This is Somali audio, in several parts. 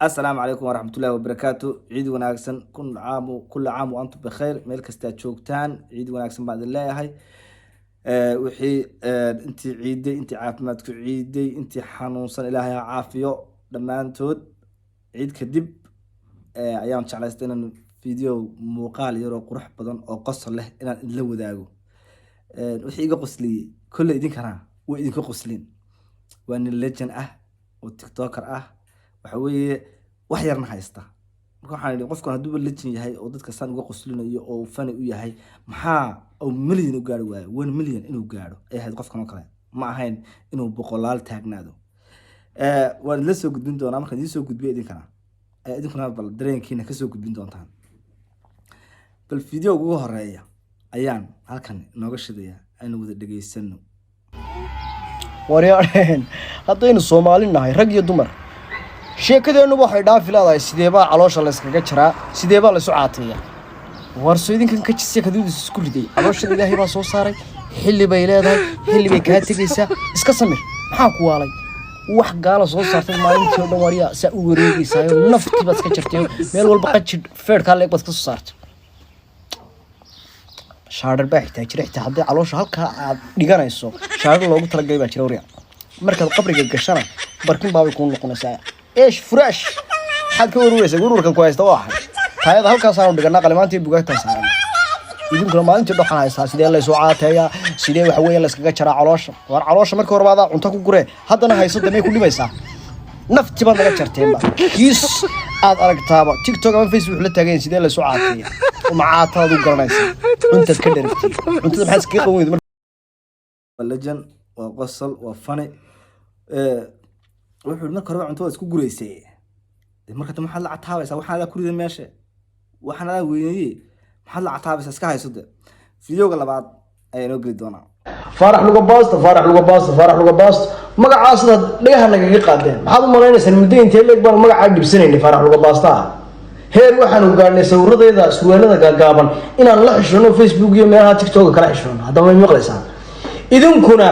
Assalaamu calaykum waraxmatullahi wabarakaatu. Ciid wanaagsan, kun caamu kulli caam wa antum bikhayr. Meel kastaa joogtaan, ciid wanaagsan baan idin leeyahay. Wixii intii ciiday, intii caafimaadku ciiday, intii xanuunsan, Ilaahay ha caafiyo dhammaantood. Ciid kadib ayaan jeclaystay inaan video muuqaal yaroo qurux badan oo qosol leh inaan idinla wadaago. Wixii iga qosliyey kolley idinkana way idinka qoslin. Waa nin legend ah oo TikToker ah, waxa weeye wax yarna haysta. Marka waxaan idhi, qofkan hadduuba legend yahay oo dadka saan uga qoslinayo oo uu funny u yahay, maxaa uu million u gaari waayo? 1 million inuu gaadho ay ahayd qofkan oo kale, ma ahayn inuu boqolaal taagnaado. Waan idinla soo gudbin doonaa. Markaan idiin soo gudbiyo, idinkana ayaa idinkuna bal dareenkiina kasoo gudbin doontaan. Bal video ugu horeeya ayaan halkan inooga shidaya, aynu wada dhegaysano. Waryaadheen, haddaynu Soomaali nahay, rag iyo dumar, sheekadeennuba waxay dhaafi leedahay sideebaa caloosha layskaga jaraa, sideebaa laysu caateeya. Warso idinkan ka jisya kaduudis isku riday. Calooshan Ilaahay baa soo saaray, xilli bay leedahay, xilli bay kaa tegaysaa. Iska samir. Maxaa ku waalay? Wax gaala soo saartay maalintii oo dhan waryaa saa u wareegaysaayo, naftii baad iska jartayo, meel walba qajidh feedhkaa leeg baad ka soo saartay. Shaadhar baa xitaa jira, xitaa haddii caloosha halkaa aad dhiganayso shaadhar loogu talagalay baa jira. Waryaa, markaad qabriga gashana barkin baabay kuu noqonaysaa. Eesh furaash, maxaad ka warwaraysaa? Warwarka ku haysta waa axay? Taayada halkaasaanu dhiganaa, qalimaantii bugaagtaan saaran. Idinkuna maalintii dhoxan haystaa sidee laysoo caateeyaa, sidee waxa weeye layskaga jaraa caloosha. War caloosha marka horeba adaa cunto ku guree, haddana hayso damay ku dhibaysaa. Nafti baad naga jarteenba. Kiis aad aragtaaba TikTok ama Facebook la taagayn sidee laysu caateeya. Uma caataad u garanaysaa? Cuntaad ka dheragtay, cuntada maxaad iskaga qaban weyday? Waa legend, waa qosol, waa funny. Wuxuu yidhi, marka horeba cunto waa isku guraysay. Dee marka dambe maxaad la cataabaysaa? Waxaan adaa ku riday meesha, waxaan adaa weyneeye, maxaad la cataabaysaa? Iska hayso. De videoga labaad ayaa inoo geli doonaa. Faarax Luga Baasta, Faarax Luga Baasta, Faarax Luga Baasta, magacaasna dhagaha nagaga qaadeen. Maxaad u malaynaysaan? Muddo intee leeg baanu magacaa dhibsanaynay Faarax Luga Baastaha? Heer waxaanu gaadhnay sawiradeeda surwaalada gaagaaban inaan la xishoono, Facebook iyo meelaha TikToka kala xishoono. Haddaba may maqlaysaan idinkuna?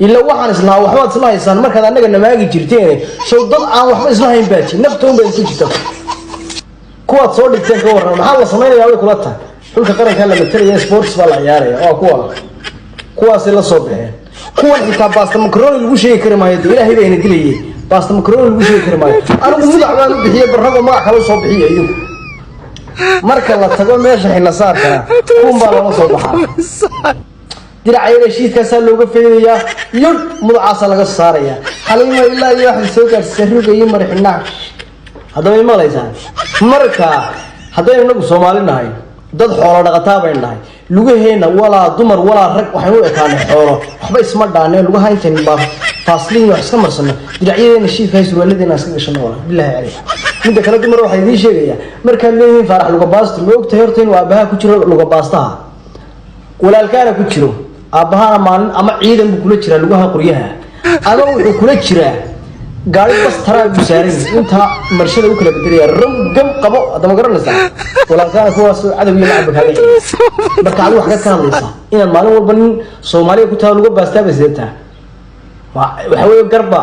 Ila waxaan islahaa waxbaad isla haysaan markaad annaga namaagi jirteen. Sow dad aan waxba isla hayn baaji, nafta un baad isku jirta. Kuwaad soo dhigteen ka warran? Maxaa la samaynayaa way kula tahay? Xulka qarankaa la matalaya, sports baa la ciyaaraya. Waa kuwa kuwaasay la soo baxeen. Kuwan xitaa baasta macaroni lagu sheegi kari maayo. Dee Ilaahay baa ina dilayay, baasta macaroni lagu sheegi kari maayo. Anigu mudac baan u bixiyey, barragoo magac kale usoo bixiya idinku. Marka la tago meesha xinasaarkana kuwan baa lala soo baxaa. Diracayada shiidkaasaa looga faydayaa, yudh mudacaasaa laga saarayaa. Xaliima ilaa iyo waxay soo gaadhsiisay ruga iyo marxinaa. Haddaba ma maqlaysaan? Marka haddaynu inagu Soomaali nahay, dad xoolo dhaqataa baynu nahay. Lugaheena walaa dumar walaa rag waxaynu u ekaanay xoolo, waxba isma dhaaneen. Lugaha intaynu baa faasliin wax iska marsano, diracyadeena shiidka, surwaaladeena iska gashano. Walaa bilaahi caleyk. Midda kale, dumar, waxaa idiin sheegayaa, markaad leeyihiin Faarax Lugabaasto, ma ogtahay horta inuu aabbaha ku jiro Lugabaastaha, walaalkaana ku jiro? Aabbahana maalin ama ciidan buu kula jiraa lugaha qoryaha, ama wuxuu kula jiraa gaari bas taraa buu saaran yahay, intaa marshada u kala bedelaya, ram gam qabo. Hadda ma garanaysaa? Walaalkaana kuwaas cadow iyo nacab kaaga celiya. Marka adigu waxaad ka hadlaysaa inaad maalin walba nin Soomaaliya ku taha luga baastaaba sidataa. Waxa weeye garba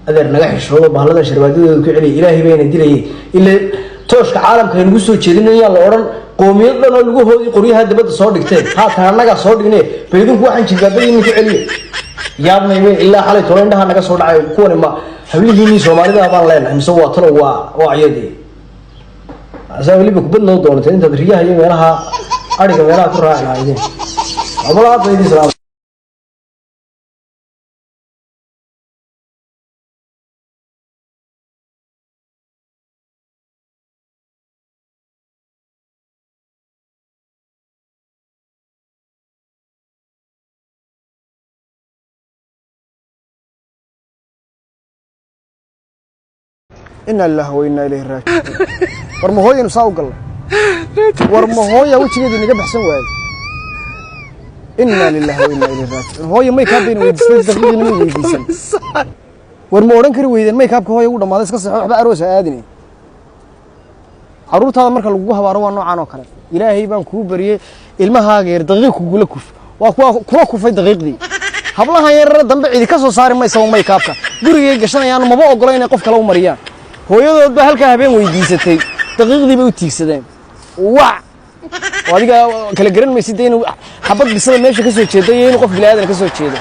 adeer naga xishoodo, bahlada sharbaadadooda ku celiya. Ilaahay bayna dilayay. Ila tooshka caalamka aynugu soo jeedinayaan la odhan qoomiyad dhan oo lugahoodii qoryaha dibadda soo dhigteen. Haatan annagaa soo dhignay, bal idinku waxaan jilbaabadiinni ku celiya. Yaabnay wey, ilaa xalay tolo indhaha naga soo dhacay. Kuwani ma hablihiinii Soomaalida baan leenahay mise waa talo? Waa iyadii asaa weliba kubad noo doonatay intaad riyaha iyo meelaha ariga meelaha ku raaci lahaydeen. Abalaha idin salaam. Inna lillahi wa inna ilayhi raajicuun. War ma hooyaynu saa u gallay? War ma hooya wejigeedii naga baxsan waayey? Inna lillahi wa inna ilayhi raajicuun. Hooya may kaab bayna weydiisatay, daqiiqiina may weydiisan. War ma odhan kari weydeen may kaabka hooya ugu dhammaaday, iska seexo, waxba aroos ha aadine? Carruurtaada marka lagugu habaaro waa noocaan oo kale. Ilaahay baan kuu bariyey, ilmahaaga yar daqiiq kugula kuf, waa kuwa kula kufay daqiiqdii. Hablahan yarara dambe cidi ka soo saari maysaba. May kaabka gurigay gashanayaan, maba ogola inay qof kale u mariyaan. Hooyadood baa halkaa habeen weydiisatay, daqiiqdii bay u tiigsadeen. Wac oo adiga kala garan maysid dee inuu xabad bisada meesha ka soo jeedo iyo inuu qof bini aadan ka soo jeedo.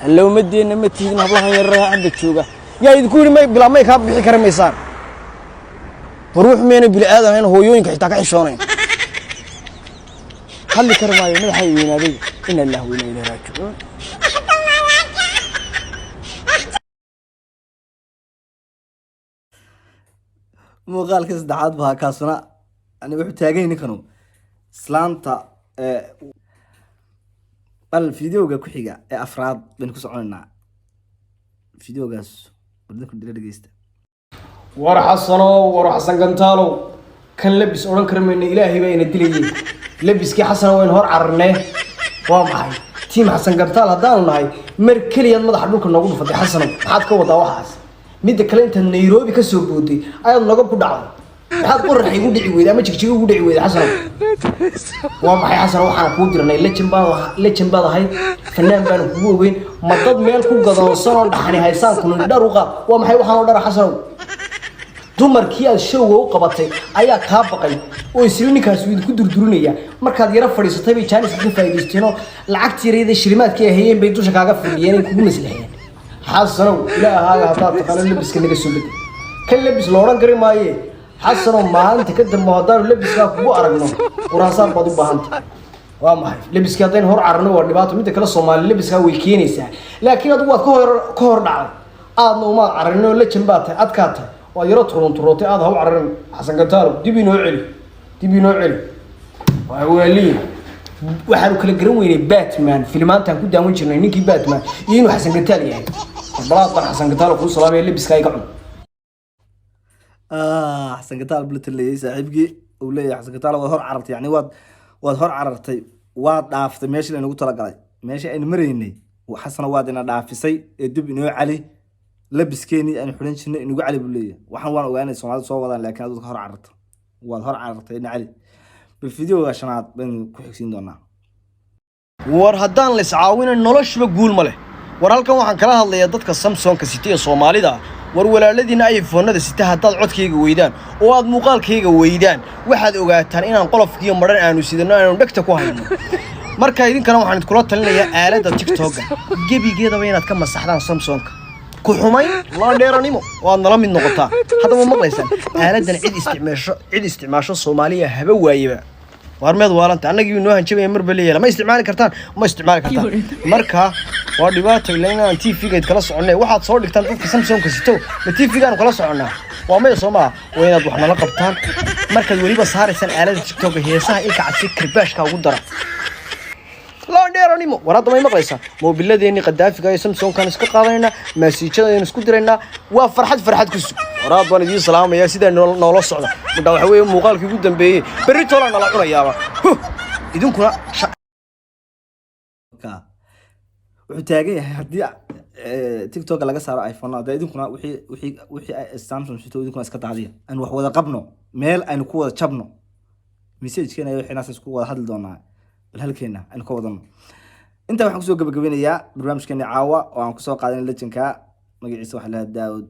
Allowmadeenna ma tihidin. Hablahan yararaha hadda jooga yaa idinku yidhi may bilaa may kaa bixi kara maysaan? War wuxu miyayna bini aadan ahayn? Hooyooyinka xitaa ka xishoonayn. Hadli kari maayo, madaxay weynaaday. Ina lillahi wa inna ilayhi raajicuun. Muuqaalka saddexaad baa kaasuna. Yani wuxuu taagan yahay ninkanu islaanta. Bal videoga ku xiga ee afraad baynu ku soconaynaa. Videogaas bal dadku dila dhegeysta. War Xasanow, war Xasan Gantaalow, kan labis odhan kari mayno, Ilaahay baa ina dilayay. Labiskii Xasana waynu hor cararnee. Waa maxay team Xasan Gantaal haddaanu nahay? Mar keliyaad madaxa dhulka noogu dhufatay. Xasanow, maxaad ka wadaa waxaas? Midda kale, intaad Nairobi ka soo booday ayaad naga ku dhacday. Maxaad Qorax igu dhici weyday ama Jigjigo igu dhici weyday, Xasanow? Waa maxay, Xasanow, waxaan kuu dirnay? Legend baan, legend baad ahayd, fanaan baanu kugu ogeyn. Ma dad meel ku gadoonsan oo dhaxani haysaan kuna dhar u qaad? Waa maxay waxaan oo dhara, Xasanow? Dumarkii aad showga u qabatay ayaa kaa baqay oo isla ninkaas uu idinku durdurinaya. Markaad yaro fadhiisatay bay jaaniska ka faa'iidaysteenoo lacagtii yaryada shilimaadkii ay hayeen bay dusha kaaga fadhiyeen, ay kugu maslixeen. Xasanow, Ilaahaaga haddaad taqaano, labiska naga soo bedel. Kan labis la odhan kari maaye. Xasanow, maalinta ka dambe haddaanu labiskaa kugu aragno, quraansaar baad u baahantay. Waa maxay labiskii? Haddaynu hor cararno waa dhibaato. Midda kale, Soomaali labiskaa way keenaysaa, laakiin adigu waad ka hor dhacday, aadna umaad cararin oo legend baad tahay, adkaa tahay, waad yaro turunturootay. Aad ha u cararin, Xasan Gantaalo. Dib inoo celi, dib inoo celi. Waa waaliin. Waxaanu kala garan weynay Batman filimaantaan ku daawan jirnay, ninkii Batman iyo inuu Xasan Gantaal yahay. Balaad baan Xasan Gantaalo kuu salaamaya, labiskaa iga cun. Ah, Xasan Gataal buu la taliyay saaxiibkii. Uu leeyahay Xasan Gataal, waad hor carartay, yani waad hor carartay, waad dhaaftay meeshii laynagu talagalay, meeshii aynu maraynay. Xasana, waad ina dhaafisay ee dib inoo cali. Labiskeenii aynu xidhan jirnay inagu cali, buu leeyahay. Waxaan waan ogaanay Soomaalida soo wadaan, laakiin adigu hor cararta, waad hor carartay, ina cali. Bal videoga shanaad baynu ku xigsiin doonaa. War haddaan la iscaawinin, noloshuba guul ma leh. War halkan waxaan kala hadlayaa dadka Samsungka sita ee Soomaalida ah. War walaaladiina iPhone-nada sita, haddaad codkayga weydaan oo aad muuqaalkayga weydaan, waxaad ogaataan inaan qolofkiiyo madhan aanu sidano, aanu dhegta ku hayno. Marka idinkana waxaan idinkula talinayaa aaladda TikToka gebigeedaba inaad ka masaxdaan. Samsungka ku xumayn la dheeranimo oo aad nala mid noqotaa. Haddaba ma maqlaysaan? Aaladdan cid isticmaasho Soomaaliya haba waayeba. Waar meed waalanta? Annagii noo hanjabaya marba leeyahay ma isticmaali kartaan, ma isticmaali kartaan. Marka waa dhibaato ila inaan TV-ga kala soconnay. Waxaad soo dhigtaan dadka Samsungka sito, ma TV-gaanu kala soconnaa? Waa maya, soo maaha? Waa inaad wax nala qabtaan. Markaad weliba saaraysaan aalada TikToka, heesaha Ilka Cadsi karbaashka ugu dara laandheeranimo. War hadda may maqlaysaa? Moobiladeennii Qadaafiga iyo Samsungkan iska qaadanaynaa, maasiijadaynu isku diraynaa. Waa farxad, farxad ku sug. Waraad baan idiin salaamayaa. Sidaa noola socda midha waxa weeye muuqaalkii ugu dambeeyey. Berri toolaa nala cunayaaba. Huh! Idinkuna Ka wuxuu taagan yahay haddii TikTok laga saaro iPhone hadda, idinkuna wixii ay Samsung sito idinkuna iska daadiya. Aynu wax wada qabno, meel aynu ku wada jabno. Message-keena iyo wixinaas isku wada hadli doonaa, bal halkeena aynu ka wadano. Intaa waxaan kusoo gabagabeynayaa barnaamijkeeni caawa oo aan kusoo qaadanay legendka. Magaciisa waxaa lahaa Daawud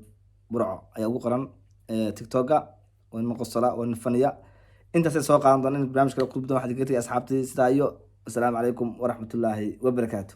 Burco ayaa ugu qoran TikToka. Waa nin qosola, waa nin faniya. Intaasay soo qaadan doona in barnaamij kale kulmi doona. Waxaad kaga tegay asxaabtii sidaa iyo asalaamu calaykum waraxmatullaahi wabarakaatu.